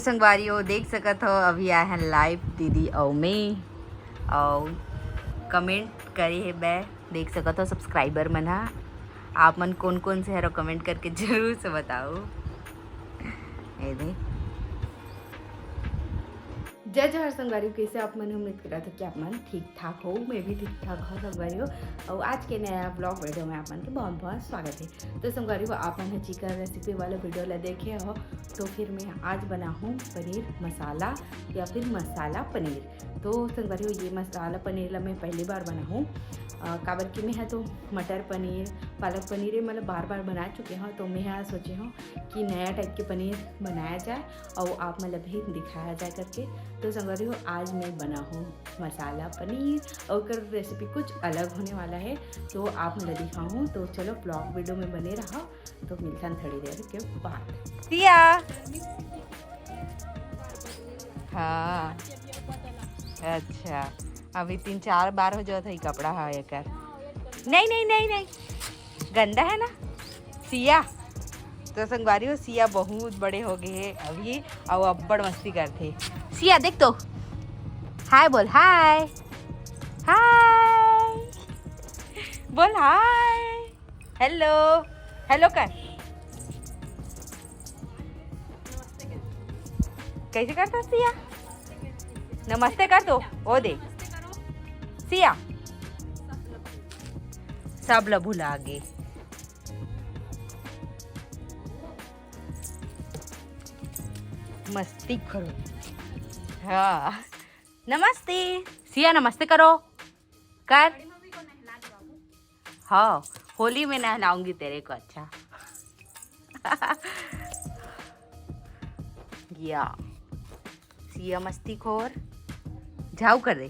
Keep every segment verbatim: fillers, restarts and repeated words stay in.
संगवारी हो, देख सकत हो, अभी आए हैं लाइव दीदी अउ मैं, अउ कमेंट करे हे बै, देख सकत हो सब्सक्राइबर मन हा। आप मन कोन कोन से हरो, कमेंट करके जरूर से बताओ। ये दे। जय जोहार संगवारी, कैसे आप मन? उम्मीद करत हो कि आप मन ठीक ठाक हो, मैं भी ठीक ठाक हूँ संगवारी हो। और आज के नया ब्लॉग वीडियो में आप मन के बहुत बहुत स्वागत है। तो संगवारी हो, आप मन ह चिकन रेसिपी वाला वीडियो ला देखे हो, तो फिर मैं आज बनाहूँ पनीर मसाला या फिर मसाला पनीर। तो संगवारी हो, ये मसाला पनीर ला मैं पहली बार बनाहूँ, अ, काबर कि मैं ह तो मटर पनीर, पालक पनीर ये मतलब बार बार बना चुके हूँ, तो मैं ह सोचे हूँ कि नया टाइप के पनीर बनाया जाए और आप मतलब भी दिखाया जाए करके। तो संगवारी हो, आज मैं बनाहूँ मसाला पनीर और ओकर रेसिपी कुछ अलग होने वाला है, तो आप मतलब दिखाऊँ। तो चलो ब्लॉग वीडियो में बने रहो, तो मिलथन थोड़ी देर के बाद। सिया। हाँ। अच्छा, अभी तीन चार बार हो जात है कपड़ा हा एकर। नहीं, नहीं, नहीं, नहीं, गंदा है ना सिया। तो संगवारी हो, सिया बहुत बड़े हो गए हैं अभी, अउ अब्बड़ मस्ती करथे। सिया देख तो, हाय बोल, हाय, हाय बोल, हाय। हेलो, हेलो कर। कैसे करता सिया? नमस्ते कर दो। ओ दे सिया, सब ल भुला गे। मस्ती करो। हाँ, नमस्ते सिया, नमस्ते करो कर। हाँ, होली में नहलाऊंगी तेरे को। अच्छा। या सिया मस्ती खोर, झाऊ कर दे।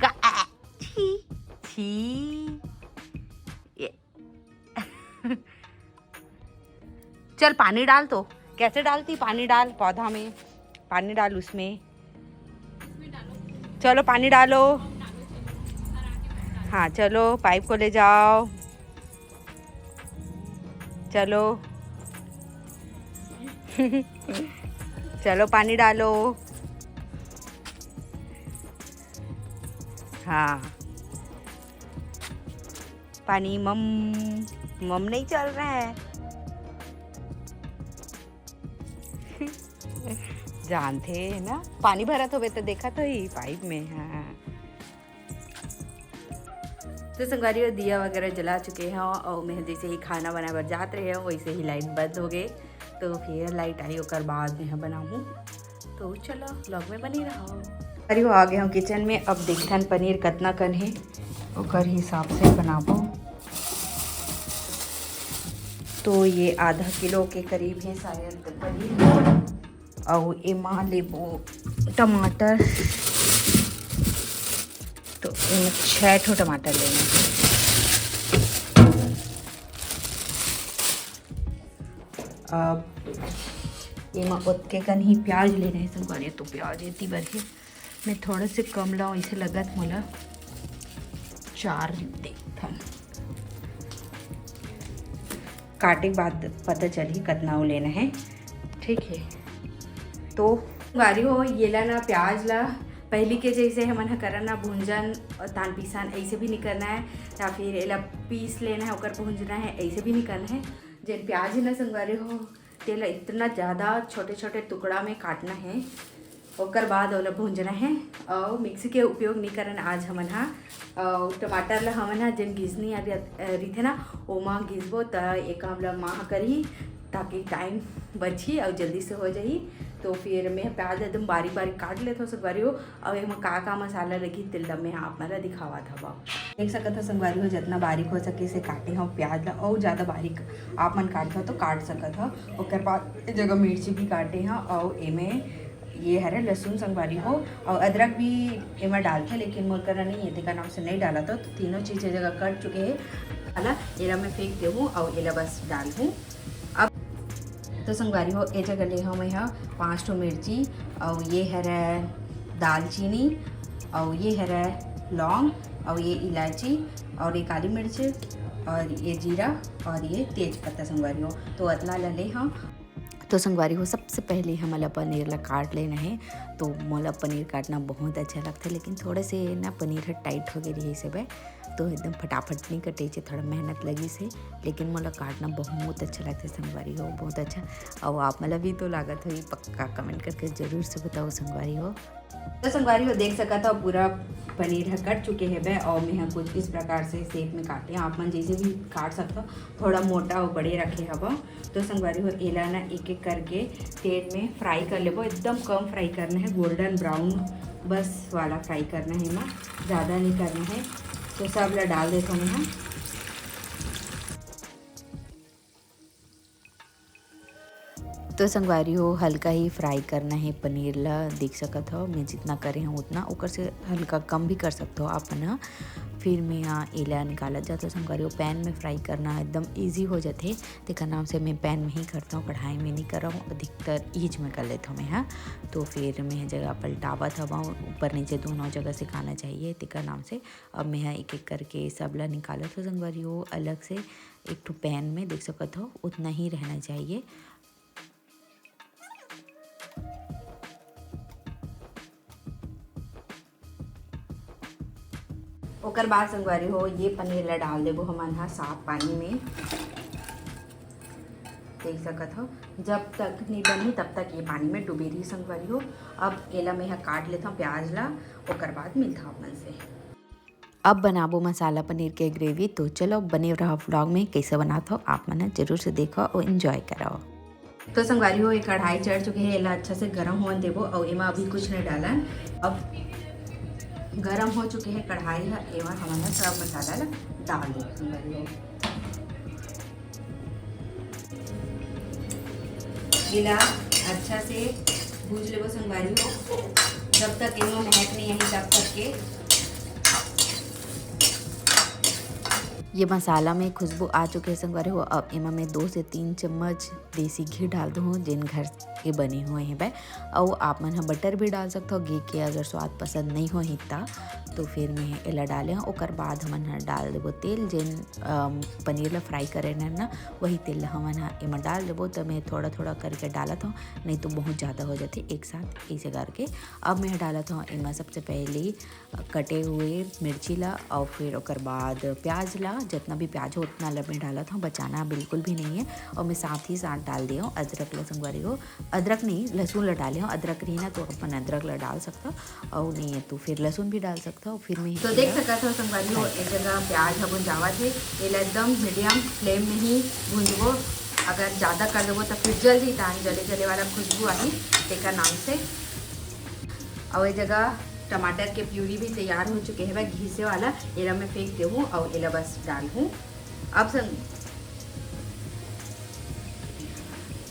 का, आ, छी, छी। ये। चल पानी डाल तो। कैसे डालती? पानी डाल पौधा में, पानी डाल उसमें। चलो पानी डालो। हाँ चलो, पाइप को ले जाओ। चलो। चलो पानी डालो। हाँ, पानी मम मम नहीं चल रहा है। जानथे ना, पानी भरत होबे तो देखत होही पाइप में। हाँ। तो संगवारी हो, दिया वगैरह जला चुके हैं और मैं जैसे ही खाना बनाए बर जात रहे हूँ, वैसे ही लाइट बंद हो गए। तो फिर लाइट आई, ओकर बाद मैं बनाऊँ। तो चलो, ब्लॉग में बने रहो। अरे, वो आ गए हम किचन में। अब देखथन पनीर कतना कन है, ओकर हिसाब से बनाबो। तो ये आधा किलो के करीब है शायद पनीर। अउ एमा लेबो टमाटर, तो एमा छः ठो टमाटर लेना है। अब एमा ओतके कन ही प्याज लेना है संगवारी, तो प्याज एती बर है। मैं थोड़ा से कम लाऊं, ऐसे लगत मोला चार देखथन। काटे के बाद पता चलही कतना वो लेना है। ठीक है, तो संगवारी हो, येला ना प्याज ला पहली के जैसे हमन ह करन ना भूंजन, तान पीसन ऐसे भी नहीं करना है, या फिर एला पीस लेना है ओकर भूंजना है, ऐसे भी नहीं करना है। जेन प्याज है ना संगवारी हो, तेला इतना ज़्यादा छोटे छोटे टुकड़ा में काटना है, ओकर बाद ओला भूंजना है। और मिक्सी के उपयोग नहीं करन आज हमन हा। और टमाटर ला हमन हा जेन घिसनी आ रहिथे ना, ओमा घिसबो त एक काम ला माह करही, ताकि टाइम बचही और जल्दी से हो जाही। तो फिर मैं प्याज एकदम बारीक बारीक काट लेथों संगवारी हो। अउ एमा का का मसाला लगही, तेला मैं आप मन ला दिखावत हवं। देख सकत हो संगवारी हो, जतना बारीक हो सके से काटे हव प्याज ला, अउ ज़्यादा बारीक आप मन काटथव तो काट सकत हव। ओकर बाद ए जगह मिर्ची भी काटे हव, अउ एमे ये हरे लहसुन संगवारी हो, अउ अदरक भी एमा डालथे, लेकिन मोर करा नहीं है, तेकर नाम से नहीं डालत हव। तो तीनों चीज ए जगह कट चुके हे। हला एला मैं फेंक देहूँ, अउ एला बस डालहूँ। अब तो संगवारी हो, ए जगह ले हव मैं ह पाँच ठो मिर्ची, अउ ये हरे दालचीनी, अउ ये हरे लौंग, अउ ये इलायची, अउ ये काली मिर्च, अउ ये जीरा, अउ ये तेज पत्ता संगवारी हो। तो अतना ला ले हव। तो संगवारी हो, सबसे पहले हमन ला पनीर ला काट लेना है। तो मोला पनीर काटना बहुत अच्छा लगता है, लेकिन थोड़ा से ना पनीर ह टाइट हो गए रही से बे, तो एकदम फटाफट नहीं कटे से, थोड़ा मेहनत लगी से, लेकिन मोला काटना बहुत अच्छा लगता है संगवारी हो, बहुत अच्छा। और आप मला भी तो लागत होही, पक्का कमेंट करके जरूर से बताओ संगवारी हो। तो संगवारी हो, देख सकत हो पूरा पनीर ह कट चुके हेबे और मैं ह कुछ इस प्रकार से शेप में काटे। आप मन जैसे भी काट सकते हो, थोड़ा मोटा और बड़े रखे हब। तो संगवारी हो, एला ना एक एक करके तेल में फ्राई कर लेबो। एकदम कम फ्राई करना है, गोल्डन ब्राउन बस वाला फ्राई करना है, एमा ज़्यादा नहीं करना है। तो सब ला डाल देथों मैं ह। तो संगवारी हो, हल्का ही फ्राई करना है पनीर ला। देख सकत हो मैं जितना करे हूँ उतना, ओकर से हल्का कम भी कर सकते हो आप मन ह। फिर मैं यहाँ एला निकालत जात हो संगवारी हो। पैन में फ्राई करना एकदम ईजी हो जाथे, तेकर नाम से मैं पैन में ही करता हूँ, कढ़ाई में नहीं करहूँ, अधिकतर ईज में कर लेता हूँ मैं ह। तो फिर मैं जगह पलटावत हवा, ऊपर नीचे दोनों जगह सिखाना चाहिए, तेकर नाम से अब मैं ह एक एक करके सब ला निकालत हो संगवारी हो अलग से। एक ठो पैन में देख सकत हो उतना ही रहना चाहिए। ओकर बाद संगवारी हो, ये पनीर ला डाल देबो हमन ह साफ पानी में। देख सकत हो, जब तक नहीं बनी तब तक ये पानी में डूबे रही संगवारी हो। अब एला मैं ह काट लेथव प्याज ला, ओकर बाद मिलथव आप मन से। अब बनाबो मसाला पनीर के ग्रेवी। तो चलो बने रहो व्लॉग में, कैसे बनात हो आप मन जरूर से देखो और एंजॉय करो। तो संगवारी हो, एक कढ़ाई चढ़ चुके हैं, एला अच्छा से गरम होने देबो और एमा अभी कुछ नहीं डालन। अब गरम हो चुके हैं कढ़ाई है, एमा हमन सब मसाला ला डाल देबो संगवारी हो। एला अच्छा से भूज लेबो संगवारी हो, जब तक एमा महक नहीं आई तब तक के। ये मसाला में खुशबू आ चुके हैं संगवारी हो। अब एमा मैं दो से तीन चम्मच देसी घी डाल दूँ, जेन घर के बने हुए हैं बै। अउ आप मन ह बटर भी डाल सकथो, घी के अगर स्वाद पसंद नहीं होही त। तो फिर मैं एला डाले हूँ। ओकर बाद हमन ह डाल देबो तेल, जेन अम, पनीर ला फ्राई करे ना, वही तेल ला हमन ह एमा डाल देबो। त मैं थोड़ा थोड़ा करके डालत हूँ, नहीं तो बहुत ज़्यादा हो जाते एक साथ, ऐसे करके। अब मैं डालत हूँ एमा सबसे पहले कटे हुए मिर्ची ला और फिर ओकर बाद प्याज ला, जितना भी प्याज हो उतना ला मैं डालत हूँ, बचाना बिल्कुल भी नहीं है। और मैं साथ ही साथ डाल दे हूँ अदरक ला संगवारी हो, अदरक नहीं, लहसुन ला डाले हूँ। अदरक रही ना तो अपन अदरक ला डाल सकता, और नहीं है तो फिर लहसुन भी डाल सकता हो। फिर मैं तो देख सकत हो संगवारी हो, एक जगह प्याज ह भुंजावत हे, एला एकदम मीडियम फ्लेम में ही भूंजबो। अगर ज़्यादा कर देबो तो फिर जल्दी तान जले जले वाला खुशबू आही, तेकर नाम से। और ये जगह टमाटर के प्यूरी भी तैयार हो चुके हैं, घिसे वाला। एला मैं फेंक देहूँ और एला बस डालहूँ। अब संग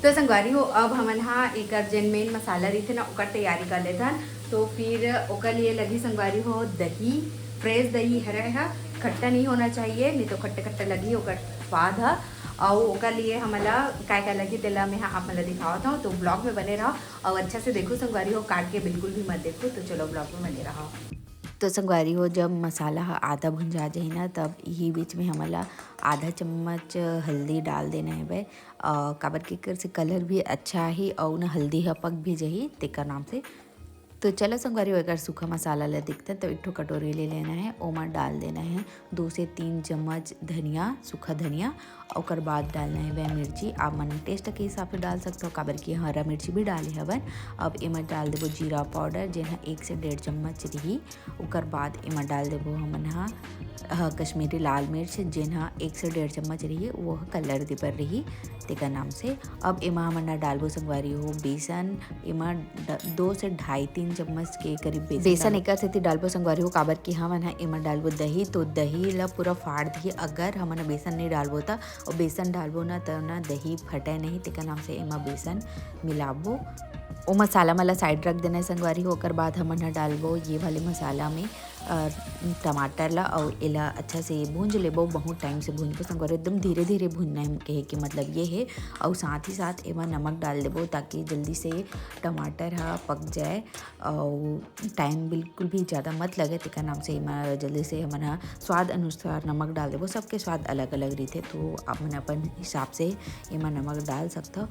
तो संगवारी हो, अब हमन हा एकर जेन मेन मसाला रहिथे ना, ओकर तैयारी कर लेथन। तो फिर ओकर लिए लगी संगवारी हो दही, फ्रेश दही हरे हा, खट्टा नहीं होना चाहिए, नहीं तो खट्टा खट्टा लगी ओकर स्वाद हा। और ओकर लिए हमन ला काय काय लगी, तेला मैं हा आप मन ला दिखावत हूँ। तो ब्लॉग में बने रहो और अच्छा से देखो संगवारी हो, काट के बिल्कुल भी मत देखो। तो चलो ब्लॉग में बने रहो। तो संगवारी हो, जब मसाला ह आधा भुंजा जाही ना, तब यही बीच में हमन ला आधा चम्मच हल्दी डाल देना है बे। अ, काबर कि एकर से कलर भी अच्छा आही अउ ना हल्दी ह पक भी जाही, तेकर नाम से। तो चलो संगवारी हो, एकर सूखा मसाला ला देखते हैं। तो एक ठो कटोरी ले लेना है, ओमा डाल देना है दो से तीन चम्मच धनिया, सूखा धनिया। ओकर बाद डालना है वह मिर्ची, आप मन टेस्ट के हिसाब से डाल सकते हो, काबर कि हरा मिर्ची भी डाले हवन। अब एमा डाल देबो जीरा पाउडर, जेन ह एक से डेढ़ चम्मच रही। ओकर बाद एमा डाल देबो हमन ह, ह, कश्मीरी लाल मिर्च, जेन ह एक से डेढ़ चम्मच रही, वो ह कलर दे बर रही, तेकर नाम से। अब एमा हमन ह डालबो संगवारी हो बेसन, एमा ड-, दो से ढाई तीन चम्मच के करीब बेसन बेसन डालबो। एकर सेती डालबो संगवारी हो, काबर कि हमन ह एमा डालबो दही, तो दही ला पूरा फाड़ दिए। अगर हमन ह बेसन नहीं डालबो त, अउ बेसन डालबो ना त ना दही फटे नहीं, तेकर नाम से एमा बेसन मिलाबो। ओ मसाला मन ला साइड रख देना है संगवारी हो। ओकर बाद हमन ह डालबो ये वाले मसाला में, अ, टमाटर ला, अउ एला अच्छा से भूंज लेबो। बहुत टाइम से भूंजबो संगवारी, एकदम धीरे धीरे भूंजना है, कहे के मतलब ये है। अउ साथ ही साथ एमा नमक डाल देबो, ताकि जल्दी से टमाटर ह पक जाए। अउ टाइम बिल्कुल भी ज़्यादा मत लगे, तेकर नाम से एमा जल्दी से हमन ह स्वाद अनुसार नमक डाल देबो। सबके स्वाद अलग अलग रहिथे, तो आप मन अपन हिसाब से एमा नमक डाल सकथव।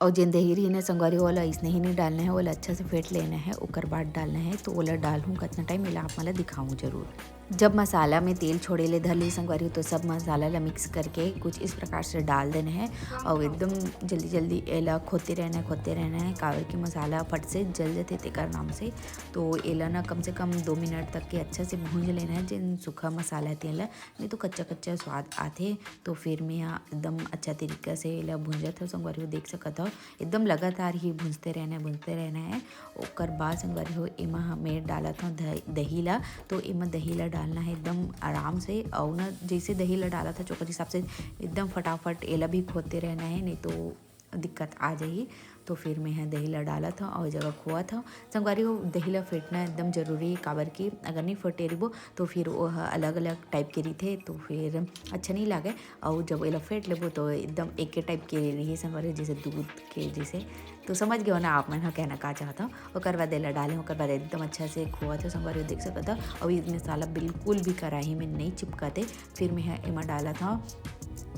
अउ जेन दही रही ना संगवारी, ओला अइसने ही नहीं डालना है, ओला अच्छा से फेंट लेना है, ओकर बाद डालना है। तो ओला डालहूँ कतना टाइम, एला आप मन ला दिखाऊँ जरूर। जब मसाला में तेल छोड़े ले धर ली संगवारी, तो सब मसाला ला मिक्स करके कुछ इस प्रकार से डाल देना है। अउ एकदम जल्दी जल्दी एला खोदते रहना है, खोदते रहना है, काबर कि मसाला फट से जल जथे तेकर नाम से। तो एला ना कम से कम दो मिनट तक के अच्छा से भूंज लेना है, जेन सूखा मसाला है तेला, नहीं तो कच्चा कच्चा स्वाद आथे। तो फिर मैं यहाँ एकदम अच्छा तरीका से एला भूंजत हव संगवारी हो, देख सकत हव, एकदम लगातार ही भूंजते रहना है, भूंजते रहना है। ओकर बाद संगवारी हो, एमा ह-, मैं डालत हव ध-, दही ला। तो एमा दही ला डालना है एकदम आराम से, अउ ना जैसे दही ला डालत हव ओकर हिसाब से एकदम फटाफट एला भी खोदते रहना है, नहीं तो दिक्कत आ जाही। तो फिर मैं ह दही ला डालत हव अउ ए जगह खोवत हव। संगवारी हो, दही ला फेंटना एकदम जरूरी हे, काबर कि अगर नहीं फेंटे रहिबो तो फिर वो ह अलग-अलग टाइप के रहिथे, तो फिर अच्छा नहीं लागे। अउ जब एला फेंट लेबो तो एकदम एके टाइप के रही संगवारी हो, जैसे दूध के जैसे। तो समझ गए हो ना आप मन ह कहना का चाहत हव। ओकर बाद एला डाले, ओकर बाद एकदम अच्छा से खोवत हव संगवारी हो, देख सकत हव। अउ ये मसाला बिल्कुल भी कढ़ाई में नहीं चिपकते। फिर मैं ह एमा डालत हव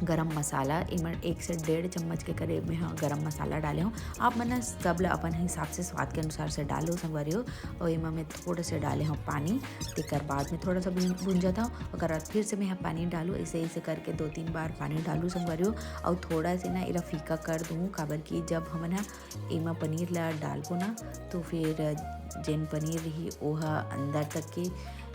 गरम मसाला, एमा एक से डेढ़ चम्मच के करीब मैं ह गरम मसाला डाले हव। आप मन ह सब ल अपन हिसाब से, स्वाद के अनुसार से डालो संगवारी हो। अउ एमा मैं थोड़ा से डाले हव पानी, तेकर बाद में थोड़ा सा भून-, भूंजत हव। ओकर बाद फिर से मैं ह पानी डालू, ऐसे ऐसे करके दो तीन बार पानी डालू संगवारी हो। अउ थोड़ा से ना एला फीका कर दूँ, काबर कि जब हमन ह एमा पनीर ला डालबो ना, तो फिर जेन पनीर रही ओह अंदर तक के,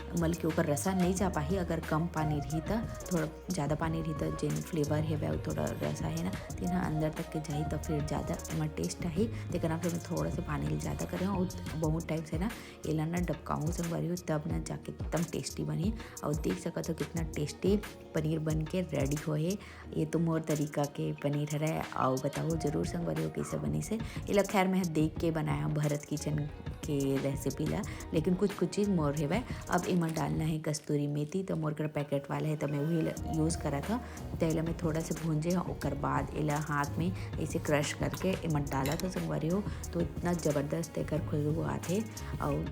मतलब कि ओकर रसा नहीं जा पाही। अगर कम पानी रही त, थोड़ा ज़्यादा पानी रही त जेन फ्लेवर हे वह थोड़ा रसा है ना, तेन ह अंदर तक के जाही, त फिर ज़्यादा एमा टेस्ट आही। तेकर नाम से मैं थोड़ा से पानी ला ज़्यादा करे हव अउ बहुत टाइम से ना एला ना डबकाऊँ संगवारी हो, तब ना जाके एकदम टेस्टी बनही। अउ देख सकत हव कितना टेस्टी पनीर बन के रेडी होहे। ये तो मोर तरीका के पनीर हरय। अउ बताओ जरूर संगवारी हो कैसे बनिस हे। एला खैर मैं ह देख के बनाया भरत किचन के रेसिपी ला, लेकिन कुछ कुछ चीज़ मोर हेवय। अब एमा डालना है कस्तूरी मेथी, तो मोर कर पैकेट वाला है तो मैं वही यूज़ करत हव। तो एला मैं थोड़ा से भूंजे हव, ओकर बाद एला हाथ में ऐसे क्रश करके एमा डालत हव संगवारी हो, तो इतना ज़बरदस्त एकर खुशबू आथे। अउ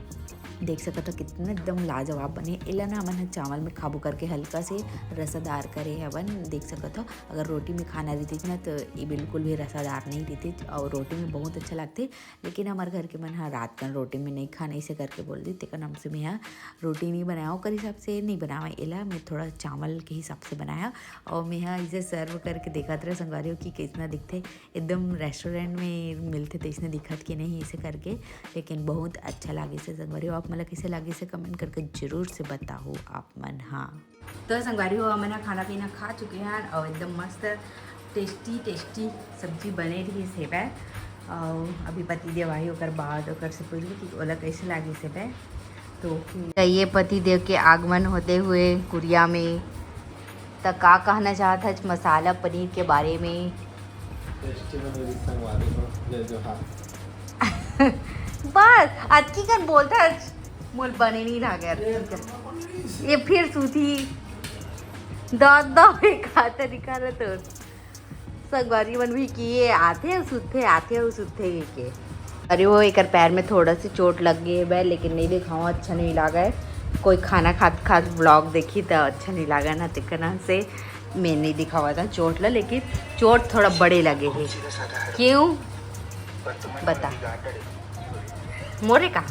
देख सकत हव कितना एकदम लाजवाब बने। एला ना हमन ह चावल में खाबो करके हल्का से रसादार करे हवन। देख सकत हव अगर रोटी में खाना रहितिस ना तो ये बिल्कुल भी रसादार नहीं रहितिस अउ रोटी में बहुत अच्छा लगथे। लेकिन हमर घर के मन ह रात कन रोटी में नहीं खान ऐसे करके बोल दी, तेकर नाम से मैं ह रोटी नहीं बनाया, ओकर हिसाब से नहीं बनावा एला, मैं थोड़ा चावल के हिसाब से बनाया। अउ मैं ह इसे सर्व करके देखत रहे संगवारी हो कि कैसना दिखथे। एकदम रेस्टोरेंट में मिलथे तइसने दिखत कि नहीं, इसे करके, लेकिन बहुत अच्छा लागिस हे संगवारी हो। आप मन ला कइसे लागिस हे, कमेंट करके जरूर से बताहू आप मन। हाँ, तो संगवारी हो, हमन ह खाना पीना खा चुके हन अउ एकदम मस्त टेस्टी टेस्टी सब्जी बने रहिस हेवय। अउ अभी पति देव आही, ओकर बाद ओकर से पूछबो कि ओला कइसे लागिस हेवय। तो तो ये पति देव के आगमन होते हुए कुरिया में, त का कहना चाहत हच मसाला पनीर के बारे में? टेस्टी बने रहिस संगवारी हो, जय जोहार। बस अतकी कन बोलथच, मोर बने नहीं लागे अतकी कन। ये फिर सूती दो दो एक हाथ निकाल तो संगवारी मन भी कि ये आथे अउ सुतथे, आथे अउ सुतथे के। अरे वो एकर पैर में थोड़ा से चोट लग गई है बे, लेकिन नहीं दिखाऊँ, अच्छा नहीं लागे। कोई खाना खात खात व्लॉग देखी त अच्छा नहीं लागे ना, तेकरन से मैं नहीं दिखावा था चोट ला, लेकिन चोट थोड़ा बड़े लगे है। क्यों बता मोरे का?